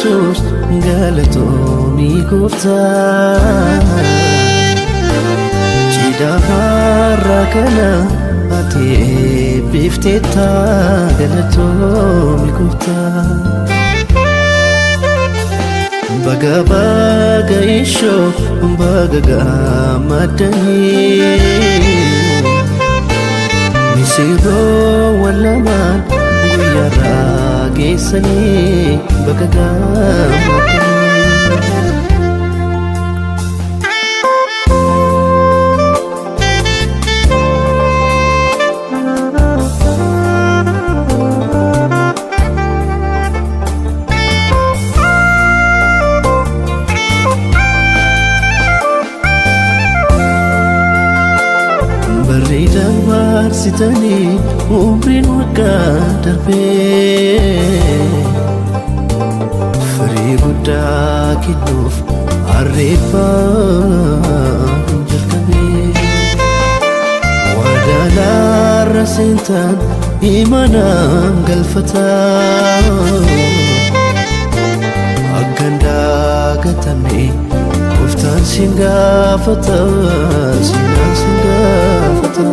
Yesuus, galatoomii gooftaa. Cidha har'a kana ati eebbifteetta, galatoomii gooftaa. Baga baga ishoo, baga gammadanii, misirroowwan lamaan guyyaarraa geessanii, baga gammadanii. Barri dabarsitanii umriin waggaa darbee firii guddaa kennuuf harreeffaan jalqabee, waadaalaarra seentan imanaan galfataa, akka hin dagatamne gooftaan siin gaafata, seenaan siin gaafata.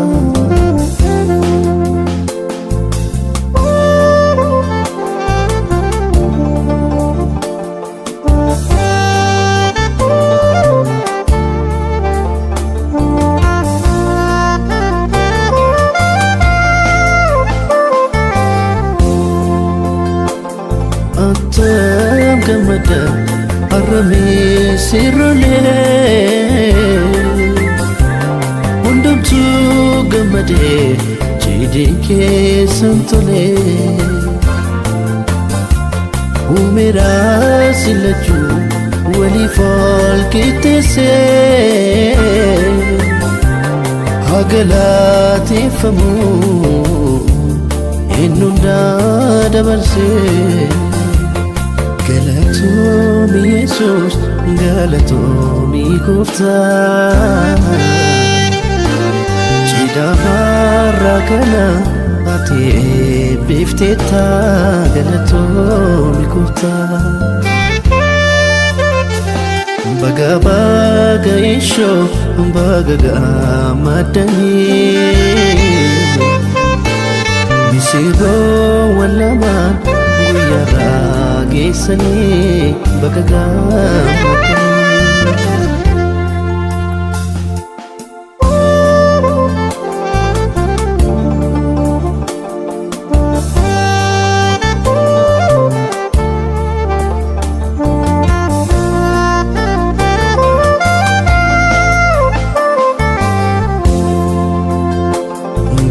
Attam gammada har'a misirrolee, hundumtuu gammadee cidhi keessan tolee, uumeraa sillachuu waliif ol qixxeessee, haa galateeffamu inni hundaa dabarsee. Galatoomi Yesuus, galatoomii gooftaa. Cidha har'a kana ati eebbifteetta, galatoomii gooftaa. Baga baga ishoo, baga gammadanii, misirroowwan lamaan guyyaarraa geessanii, baga gammadanii.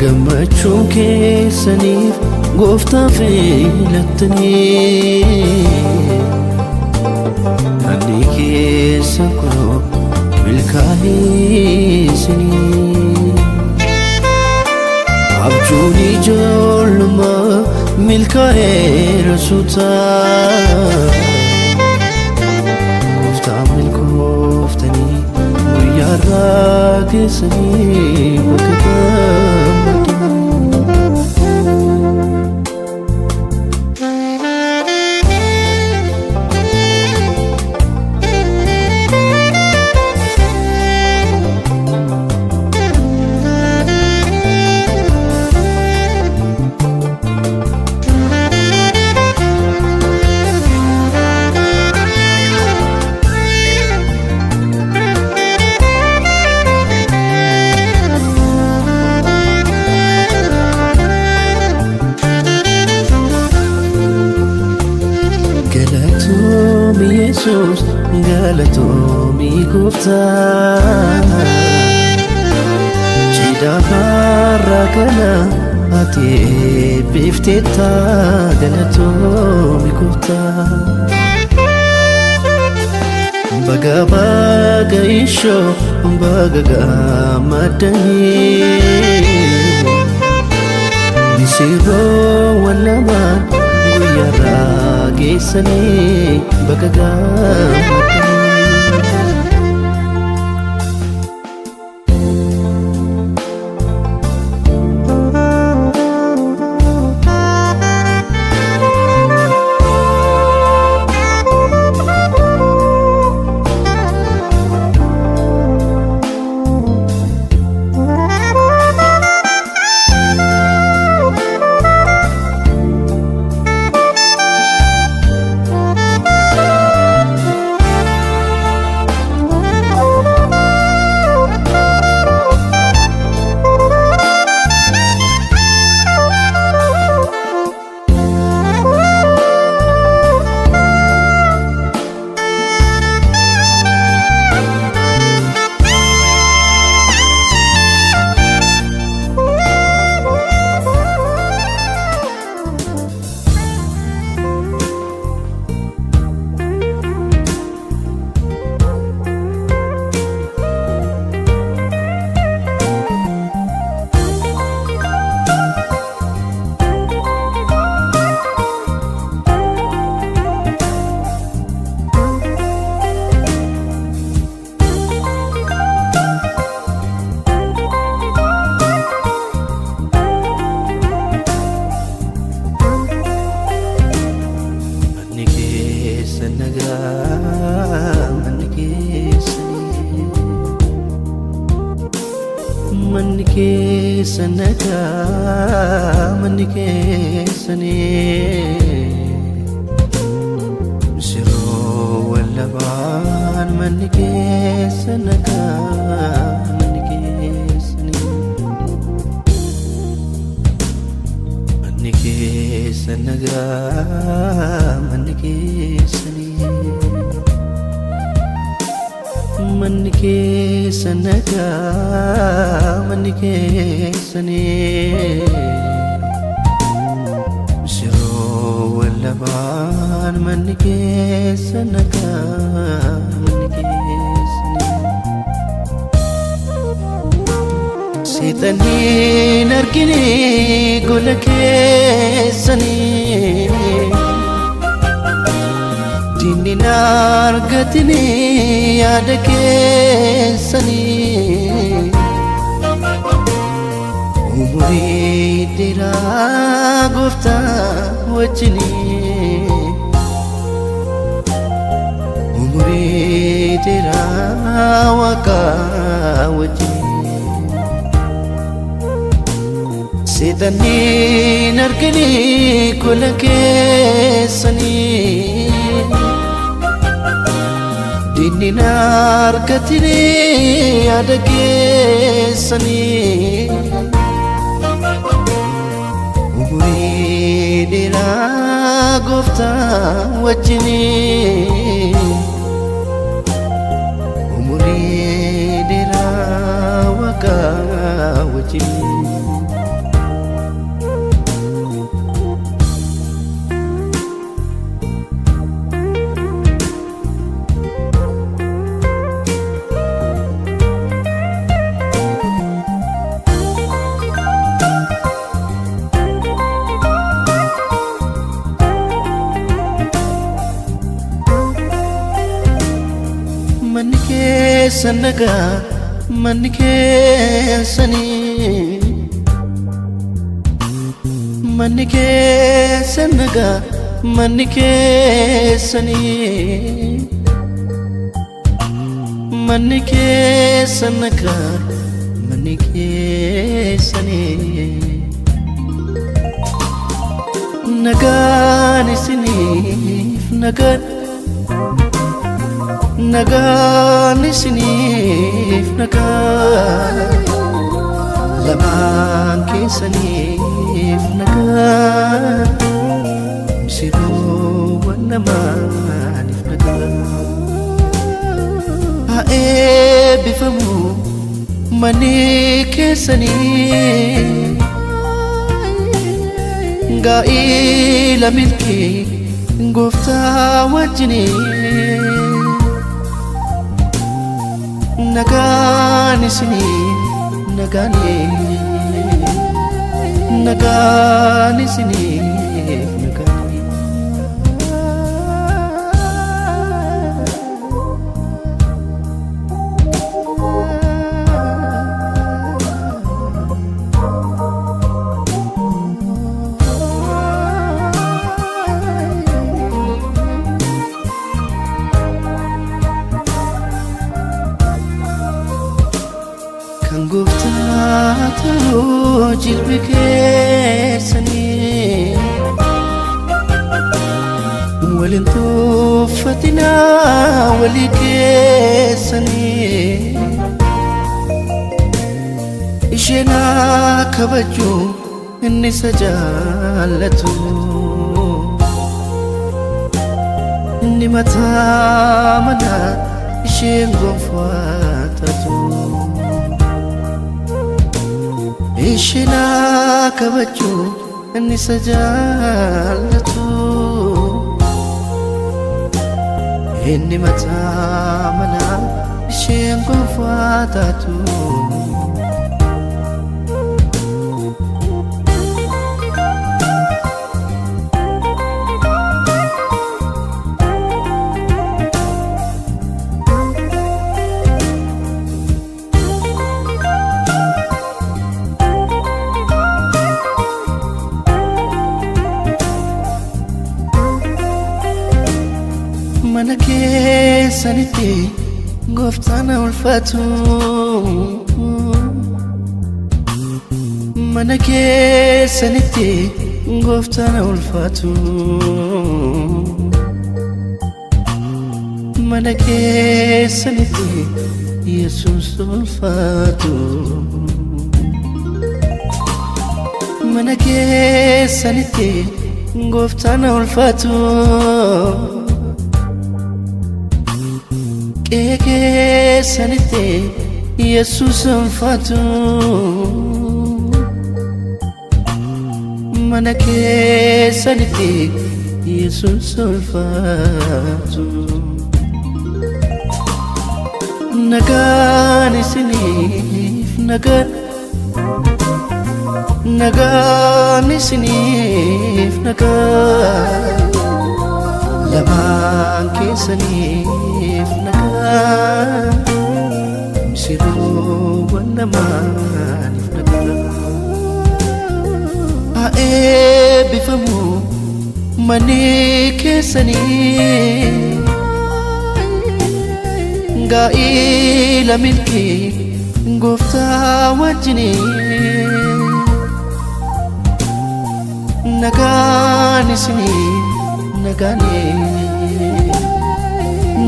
Gammachuun keessaniif gooftaa filattanii, Dhalli keessa kunoo milkaa'ee. Abjuun ijoollummaa milkaa'eera suutaa, gooftaa milkooftanii guyyaarraa geessanii, bakka gammadanii. Galatoomi Yesuus, galatoomii gooftaa. Cidha har'a kana ati eebbifteetta, galatoomii gooftaa. Baga baga ishoo, baga gammadanii, misirroowwan lamaan guyyaarraa geessanii, baga gammadanii. Keessa nagaa manni keessanii Misirroowwan lamaan manni keessa nagaa manni keessanii Manni keessa nagaa manni keessanii Manni keessa nagaa manni keessanii Misirroowwan lamaan manni keessa nagaa manni keessanii Seexanniin argine gola keessanii Diinni na argatini yaada keessanii Umurii dheeraa gooftaa wajjinii Umurii dheeraa waaqaa wajjinii Seexanniin argine gola keessanii Diinni na argatini yaada keessanii Umurii dheeraa gooftaa wajjinii Umurii dheeraa waaqaa wajjinii Manni keessa nagaa manni keessanii Manni keessa nagaa manni keessanii Manni keessa nagaa manni keessanii Nagaan isiniif nagaan Nagaan isiniif nagaan Lamaan keessaniif nagaan Misirroowwan lamaaniif nagaan Haa eebbifamu manni keessanii Gaa'ila milkii gooftaa wajjinii Nagaan isinii nagaanii nagaan isiniif nagaanii Kan gooftaa ta'uu jilbi keessanii Waliin tuffatinaa walii keessanii Isheen haa kabaju inni isa jaallatu Inni mataa manaa isheen gonfaa taatu Isheen haa kabaju inni isa jaallatu Inni mataa manaa isheen gonfaa taatu Mana keessanitti gooftaan haa ulfaatu. Mana keessanitti gooftaan ulfaatu. Mana keessanitti Yesuus ulfaatu. Mana keessanitti gooftaan ulfaatu. Qe'ee keessanitti Yesuus ulfaatu. Mana keessanitti Yesuus ulfaatu. Nagaan isiniif nagaan, nagaan isiniif nagaan, lamaan keessaniif nagaan, misiroowwan lamaaniif nagaan. Haa eebbifamu manni keessanii, gaa'ila milkii gooftaa wajjinii. Nagaan isinii nagaanii,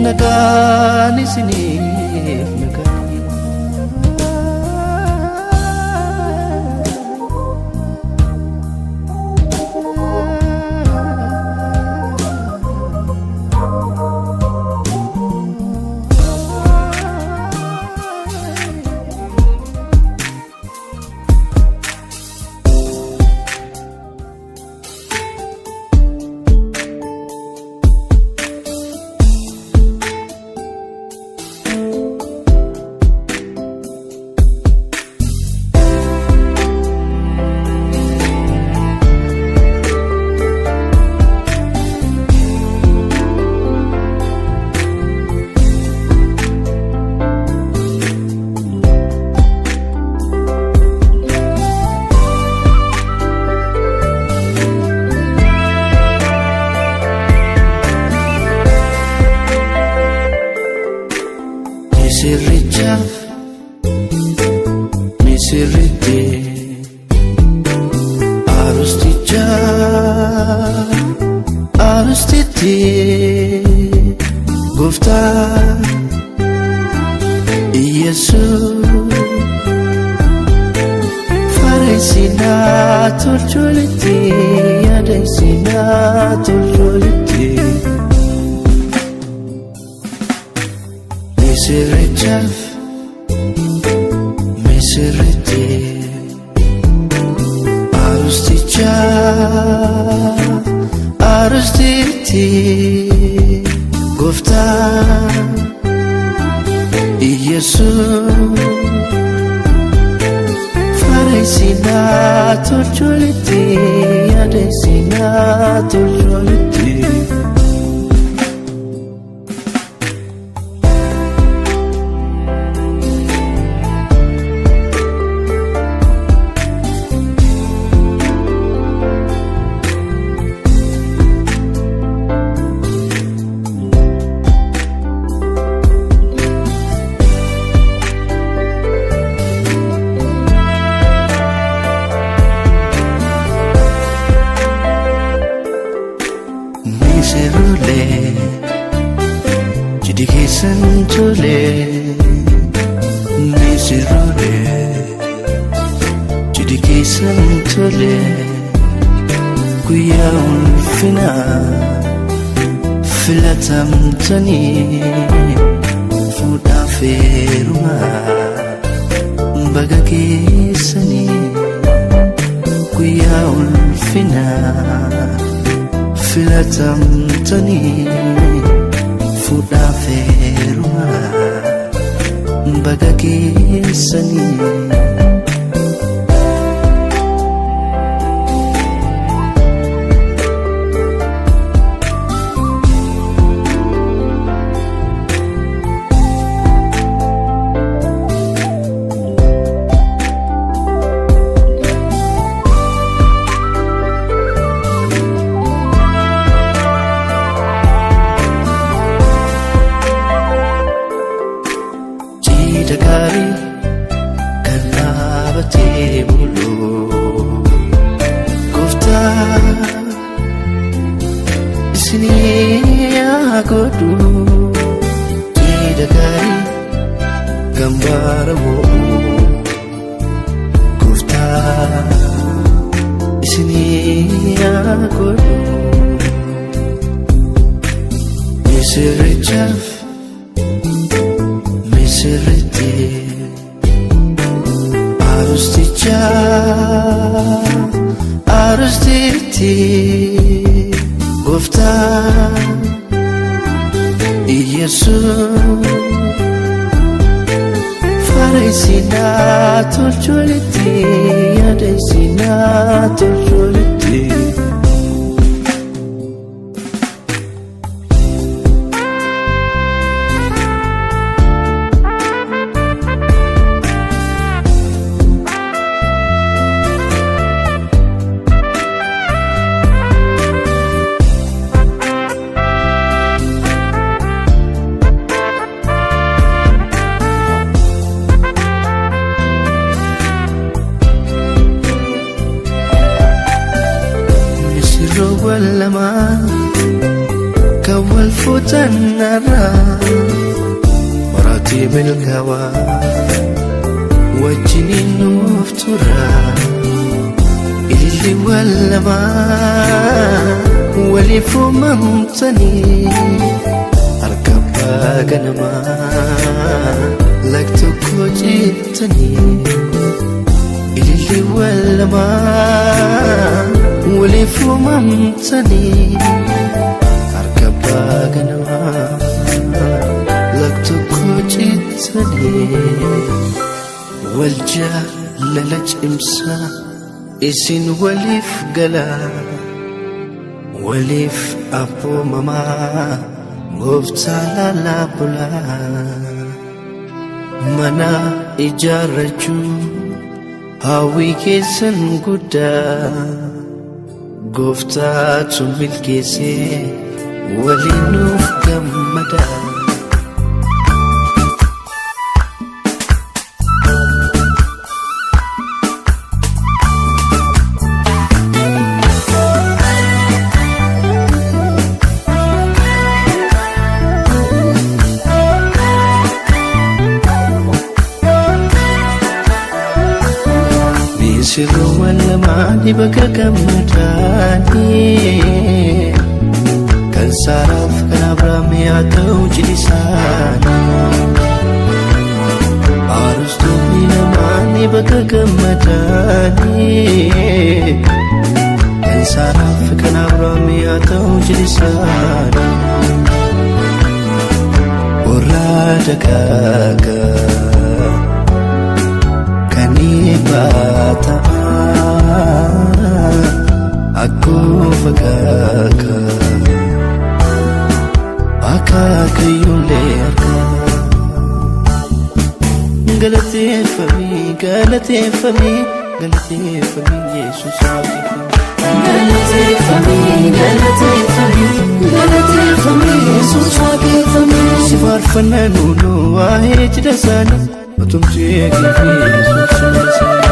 nagaan isiniif nagaanii. Misirrichaaf misirritti, arustichaaf arustitti, gooftaa Iyesuus fareessinaa tolcholitti, yaadessinaa tolcholitti. Misirrichaaf misirritti, arustichaaf arustitti, gooftaa Iyesuus fareessinaa tolcholitti, yaadessinaa tolcholitti. Misirroolee, cidhi keessan tole. Misirroolee, cidhi keessan tole. Guyyaa ulfinaa filatamtanii fuudhaaf heerumaa baga keessanii. Guyyaa ulfinaa filatamtanii fuudhaaf heerumaa baga keessanii. Cidha gaarii kan Isinii haa godhu cidha gaarii gambaara moo gooftaa isinii haa godhu misirrichaaf misirritti arustichaaf arustitti gooftaa Iyesuus faara isinaa tolcholitti yaada isinaa tolcholitti. Misirroowwan lamaa kan wal fuutan irraa horatii milkaawaa wajjiniin nuuf tura. Ililliiwwan lamaa waliif uumamtanii harka abbaa ganamaa lak tokko cittanii. Ililliiwwan lamaa waliif uumamtanii harka abbaa ganamaa lak tokko cittanii. Wal jaalala cimsaa isin waliif galaa waliif abboomamaa gooftaa laalaa bulaa mana ijaarrachuu hawwii keessan guddaa gooftaatu milkeessee waliin nuuf gammadaa. Misirroowwan lamaanii bakka gammadaanii kan Saaraaf kan Abrahaam haa ta'u cidhi isaanii. Arustoonni lamaanii bakka gammadanii kan Saaraaf kan Abrahaam haa ta'u cidhi isaanii. Warra dagaagaa kan eebbaa ta'a akkoo fakkaata akaakayyuulee harkaa. Galateeffamii galateeffamii galateeffamii Yesuus waaqeffamii. Galateeffamii galateeffamii galateeffamii Yesuus waaqeffamii. Si faarfannaa nuunoo waa'ee cidha isaanii utumtuu eegee fi Yesuus mana isaanii.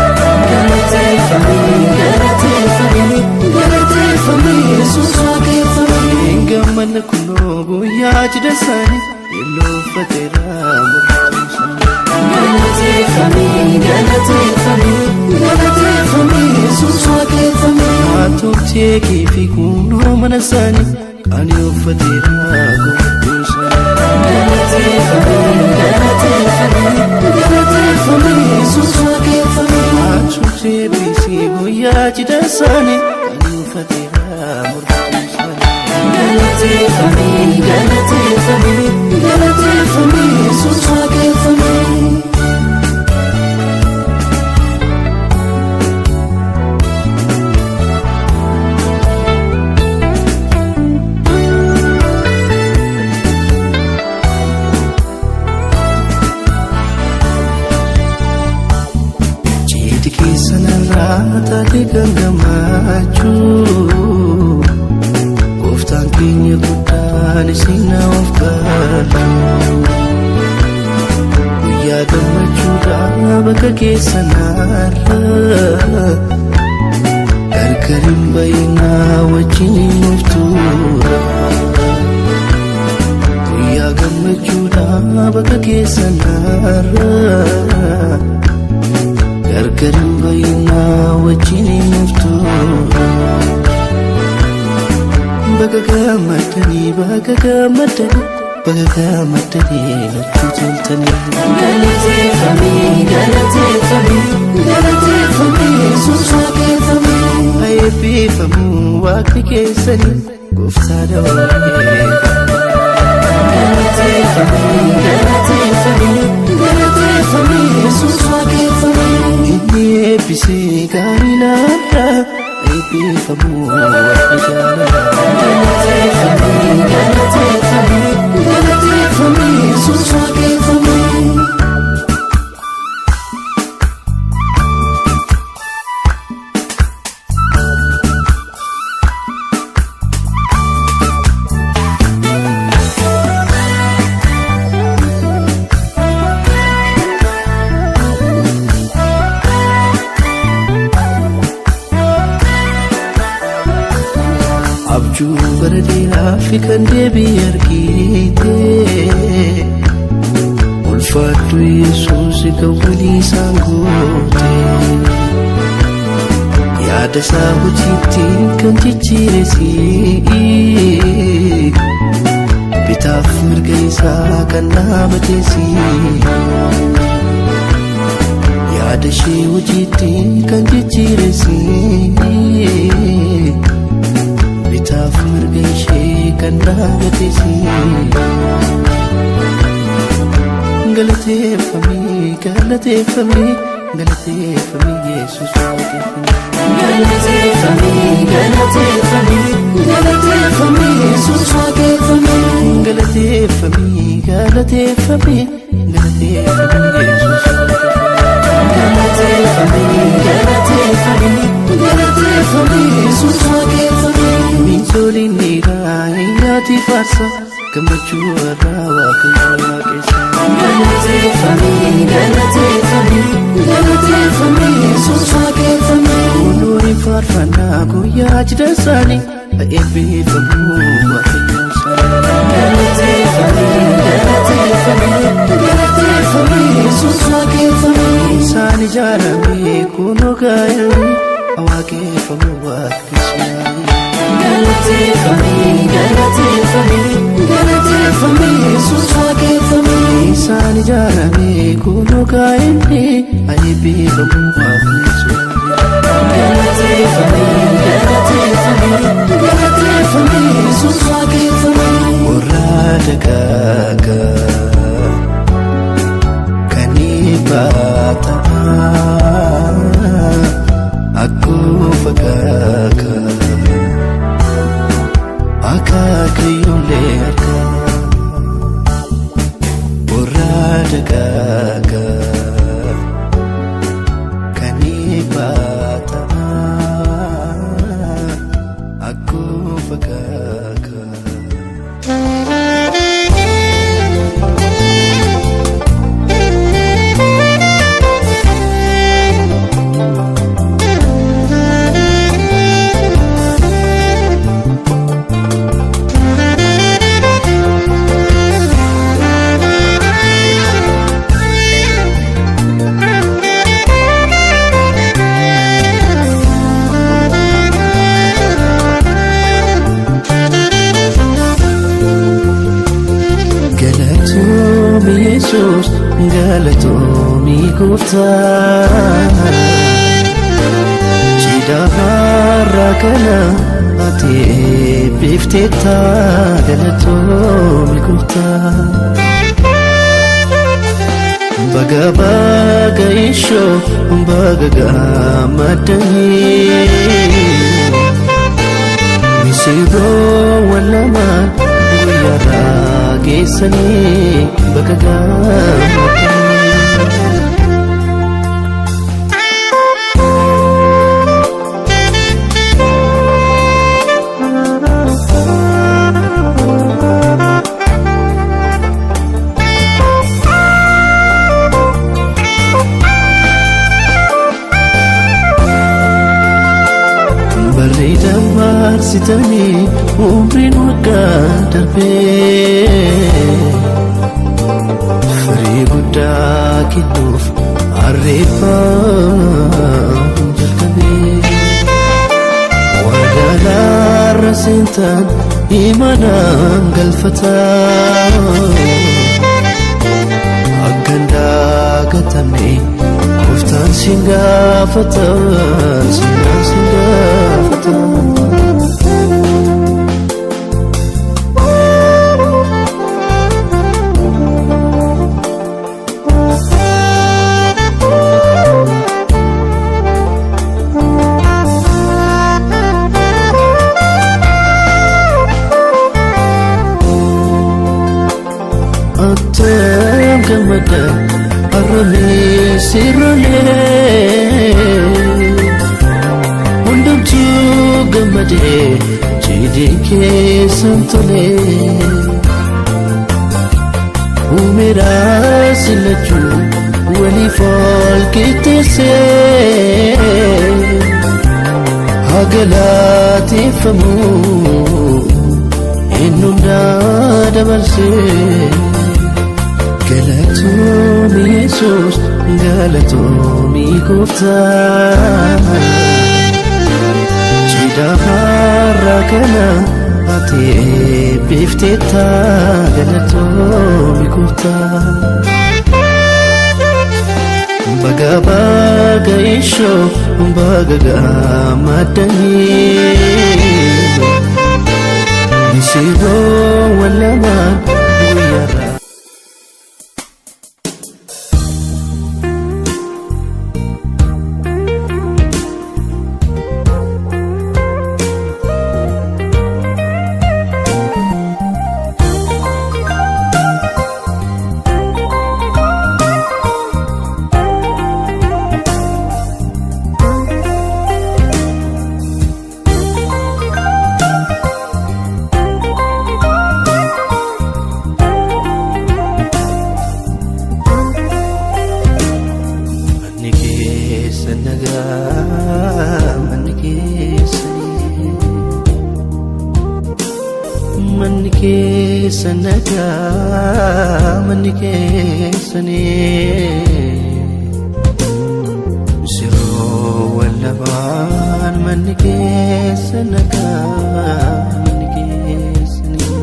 Galateeffamii galateeffamii galateeffamii Yesuus waaqeffamii. Gammanna kunoo guyyaa cidha isaanii yeelloo uffateera mormuu isaanii. Galateeffamii galateeffamii galateeffamii Yesuus waaqeffamii. Haatofti eegee fi kunoo mana isaanii qaanii uffateera gochuu isaanii. Galateeffamii galateeffamii galateeffamii Yesuus waaqeffamii. Haatofti eebbisii guyyaa cidha isaanii qaanii uffateera mormuu isaanii. Galateeffamii galateeffamii galateeffamii Yesuus waaqeffamii. Cidhi keessa narraa taatee kan gammachuu gooftaan keenya guddaan isin of galchu. Guyyaa gammachuudhaa bakka keessa narraa gargar hin bayinaa wajjin nuuf tura. Baga gammadanii, baga gammadanii, baga gammadanii natti toltanii. Galateeffamii, galateeffamii, galateeffamii Yesuus waaqeffamii. Eebbifamuu waaqni keessanii gooftaadha waa'ee. Galateeffamii, galateeffamii, galateeffamii Yesuus waaqeffamii. Inni eebbisee gaarii naadha, eebbifamuu waaqni jaalala. Galateeffamii, galateeffamii, galateeffamii Yesuus waaqeffamii. Abjuu bara dheeraa fi kan deebii argite, ulfaadhu Yesuus kan walii isaan goote, yaada isaa hojiitti kan jijjiire si'i, bitaaf mirga isaa kan dhaabate si'i, yaada ishee hojiitti kan jijjiire si'i, bitaaf mirga ishee kan dhaabate si'i. Galateeffamii, galateeffamii, galateeffamii Yesuus waaqeffamii. Galateeffamii, galateeffamii, galateeffamii Yesuus waaqeffamii. Galateeffamii, galateeffamii, galateeffamii Yesuus waaqeffamii. Galateeffamii, galateeffamii, galateeffamii Yesuus waaqeffamii. Miinsoliin dhiiraa nyaati faarsa, gammachuu irraa waaqayyo waaqessa. Galateeffamii, galateeffamii, galateeffamii Yesuus waaqeffamii. Kunuun faarfannaa guyyaa cidha isaanii, eebbifamuu waaqayyo isaanii. Galateeffamii, galateeffamii, galateeffamii Yesuus waaqeffamii. Isaan ijaarame kunoo gaa'elli, waaqeffamuu waaqessuudhaan. Galateeffamii, galateeffamii, galateeffamii Yesuus waaqeffamii. Isaan ijaarame kunoo gaa'elli, eebbifamuu waaqessuudhaan. Galateeffamii, galateeffamii, galateeffamii Yesuus waaqeffamii. Warra dagaagaa kan eebbaa ta'aa akkuma fakaakaa akaakayyoolee harkaa. Warra dagaagaa kan eebbaa ta'aa akkuma fakaakaa. Galatoomi Yesuus, galatoomi gooftaa. Cidha har'a kana ati eebbifteetta, galatoomi gooftaa. Baga baga ishoo, baga gammadanii. Misirroowwan lamaan guyyaarraa geessanii, baga gammadanii. Barreeda maarsitanii umriin waggaa darbee, firii guddaa kennuuf harreeffam jalqabee. Wagaalaa Gaara seentan imanaan galfataa Akka hin dagatamne gooftaan siin gaafata seenaan siin gaafata. Attam gammada harramee sirrolee hundumtuu gammadee cidii keessan tolee uumeraa sillachuu waliif ol qixxeessee haa galateeffamuu inni hundaa dabarsee. Galatoomi Yesuus galatoomi gooftaa Cidha har'a kana ati eebbifteetta galatoomi gooftaa Baga baga ishoo baga gammadanii Misirroowwan lamaan guyyaarraa. Manni keessa nagaa manni keessanii manni keessa nagaa manni keessanii misirroowwan lamaan manni keessa nagaa manni keessanii.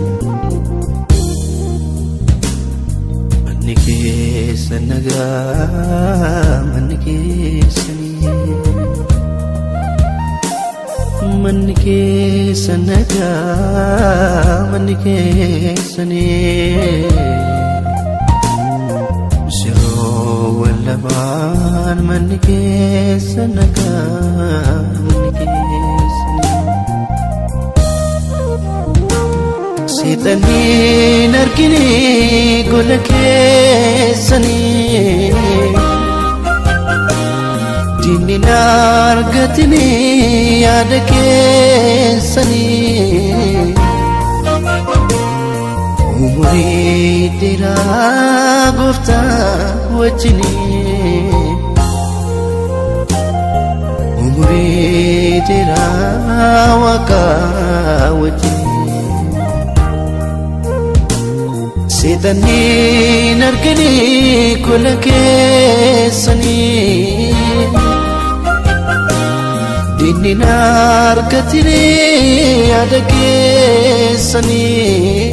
Manni keessa nagaa manni keessanii manni keessa nagaa manni keessanii misirroowwan lamaan manni keessa nagaa manni keessanii. Seexanni hin argine gola keessanii diinni hin argatine yaada keessanii umurii dheeraa gooftaa wajjinii umurii dheeraa waaqaa wajjinii. Seexanni hin argine gola keessanii diinni hin argatine yaada keessanii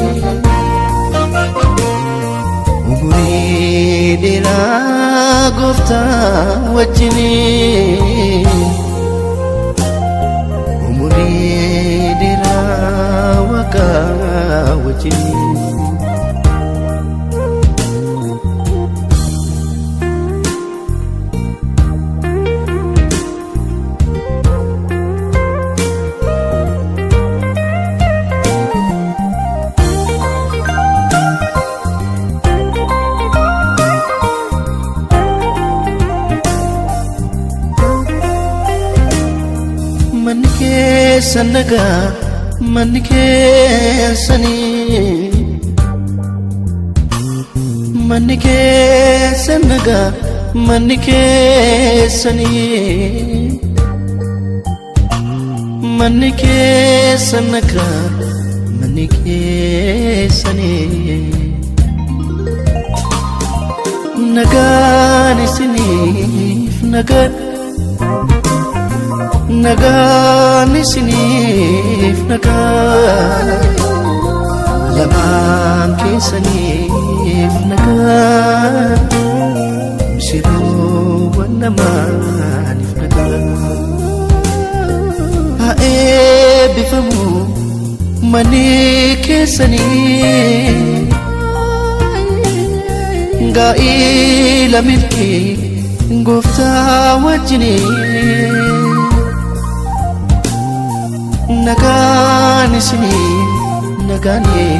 umurii dheeraa gooftaa wajjinii umurii dheeraa waaqaa wajjinii. Manni keessa nagaa manni keessanii manni keessa nagaa manni keessanii manni keessa nagaa manni keessanii nagaan isiniif nagaan. Nagaan isiniif nagaa, lamaan keessaniif nagaa, misiroowwan lamaaniif nagaa. Haa eebbifamu manni keessanii, gaa'ila milkii gooftaa wajjinii. Nagaan isinii, nagaanii,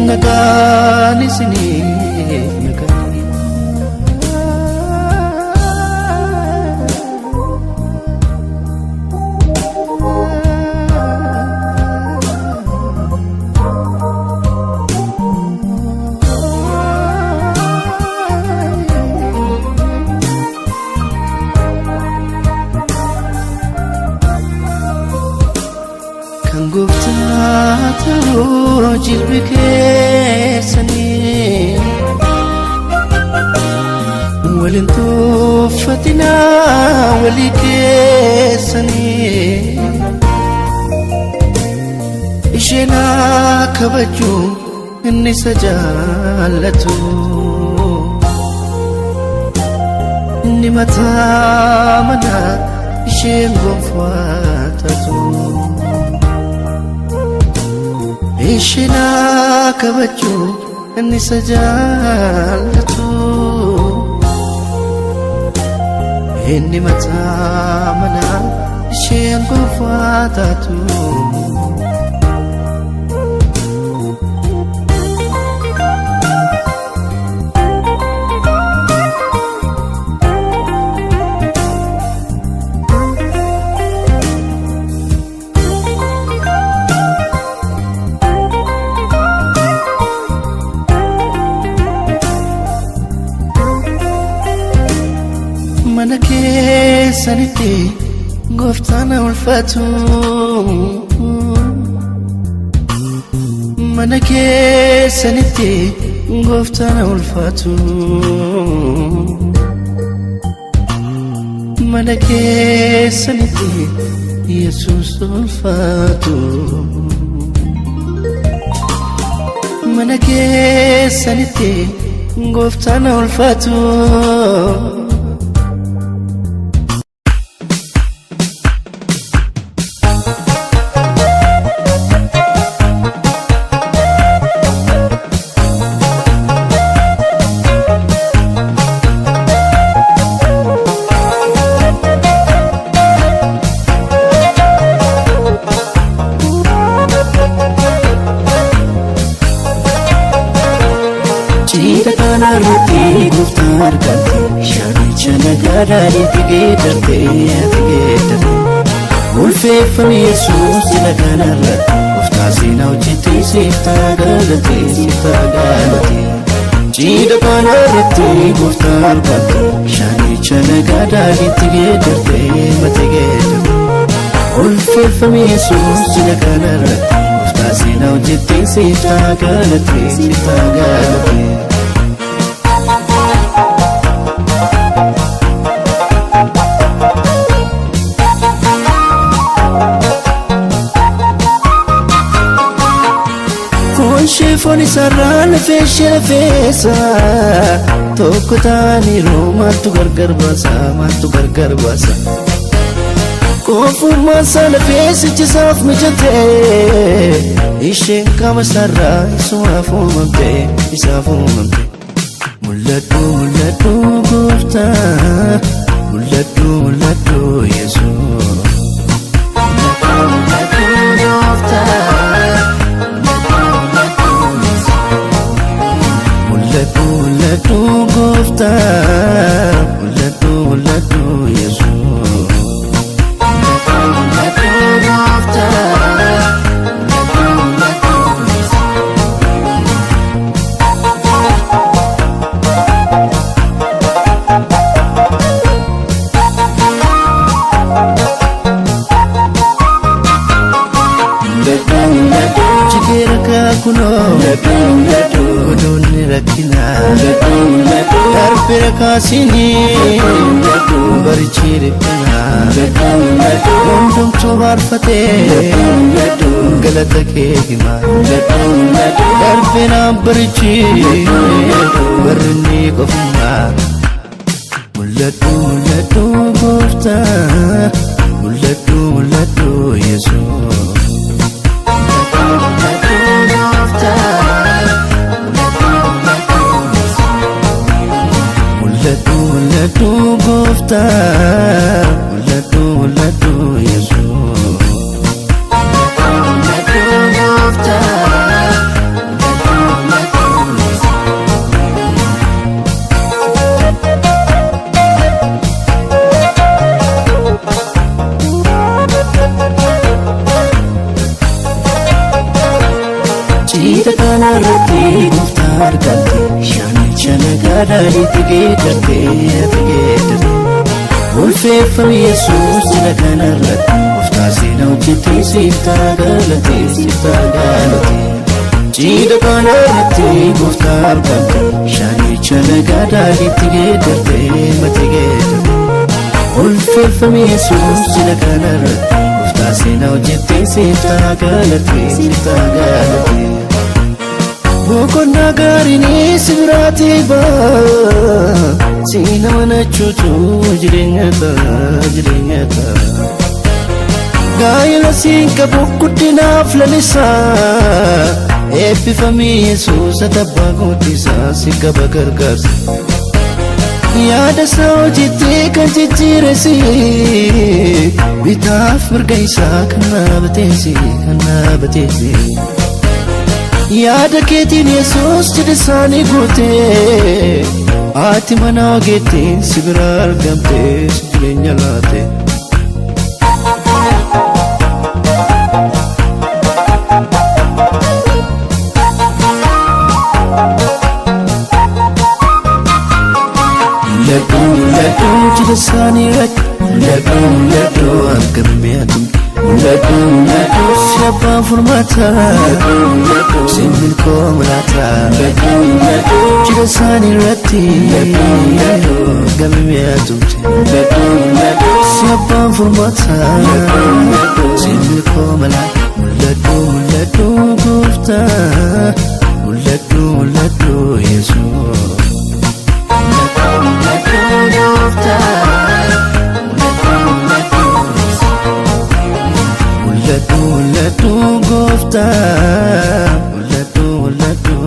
nagaan isinii, nagaanii. Kan gooftaa ta'uu jilbi keessanii, waliin tuffatinaa walii keessanii. Isheen kabaju, inni isa jaallatu. Inni mataa manaa, isheen gonfaa taatu. Isheen kabaju, inni isa jaallatu. Inni mataa manaa, isheen gonfaa taatu. Mana keessanitti gooftaan ulfaatu. Mana keessanitti gooftaan ulfaatu. Mana keessanitti Yesuus ulfaatu. Mana keessanitti gooftaan ulfaatu. Ciita kanarratti gooftaa argatte, shaanicha nagaadhaan itti geeddarte, ati geeddarte. Ulfeeffame Yesuus jila kanarratti, gooftaa seenaa hojjettee siif ta'a siif ta'a. Ciita kanarratti gooftaa argatte, shaanicha nagaadhaan itti geeddarte, mati geeddarte. Ulfeeffame Yesuus jila kanarratti, gooftaa seenaa hojjettee siif ta'a siif ta'a. Foon foon isaarraa, lafee ishee lafeessa, tokko ta'aniiru, maaltu gargar baasa, maaltu gargar baasa? Koofummaan isaa lafee sichisaaf mijate, isheen qaama isaarraa isumaaf uumamte, isaaf uumamte. Mul'adhu, mul'adhu gooftaa, mul'adhu, mul'adhu Yesuus. Mul'adhu, mul'adhu gooftaa. Mul'adhu, mul'adhu gooftaa, mul'adhu, mul'adhu Yesuus. Mul'adhu, mul'adhu gooftaa, mul'adhu, mul'adhu Yesuus. Mul'adhu, mul'adhu jikeera kaakunoo, mul'adhu, mul'adhu godoonni barri rakkinaa. Darbira kaasinii barichi dhiphinaa. Hundumtuu baarfatee galata kee himaa. Darbinaan barichi barri inni qofummaa. Mul'adhu mul'adhu gooftaa, mul'adhu mul'adhu Yesuus. Mul'adhu gooftaa, mul'adhu mul'adhu gooftaa, mul'adhu mul'adhu Yesuus. Mul'adhu gooftaa, mul'adhu mul'adhu Yesuus. Ciita kanarratti gooftaa argatte, shaanicha nagaadhaan itti geeddarte, ati geeddarte. Ulfeeffame Yesuus jira kanarratti, gooftaa seenaa hojjettee siif ta'a galatee, siif ta'a galatee. Ciita kanarratti gooftaa argatte, shaanicha nagaadhaan itti geeddarte, mati geeddarte. Ulfeeffame Yesuus jira kanarratti, gooftaa seenaa hojjettee siif ta'a galatee, siif ta'a galatee. Boqonnaa gaariin si biraatii ba'a, si nama nachuutu jireenya ta'a, jireenya ta'a. Gaa'ela siin qabu guddinaaf lalisaa, eebbifamii Yesuus abbaa guddisaa si qaba gargaarsa. Yaada isaa hojiitti kan jijjiiresi, bitaaf mirga isaa kan dhaabateesi, kan dhaabateesi. Yaada keetiin Yesuus jedhe isaanii guute, haati mana ogeettiin si bira argamte, si jireenya laate. Mul'adhu mul'adhu jila isaanii irratti, mul'adhu mul'adhu akkamii atumte. Mul'adhu mul'adhu si abbaan furmaataa, si milkoo mul'ata. Jila isaanii irratti gamii atumte. Si abbaan furmaataa, si milkoo mul'ata. Mul'adhu mul'adhu gooftaa, mul'adhu mul'adhu Yesuus. Mul'adhu gooftaa, mul'adhu mul'adhu Yesuus. Mul'adhu mul'adhu gooftaa, mul'adhu mul'adhu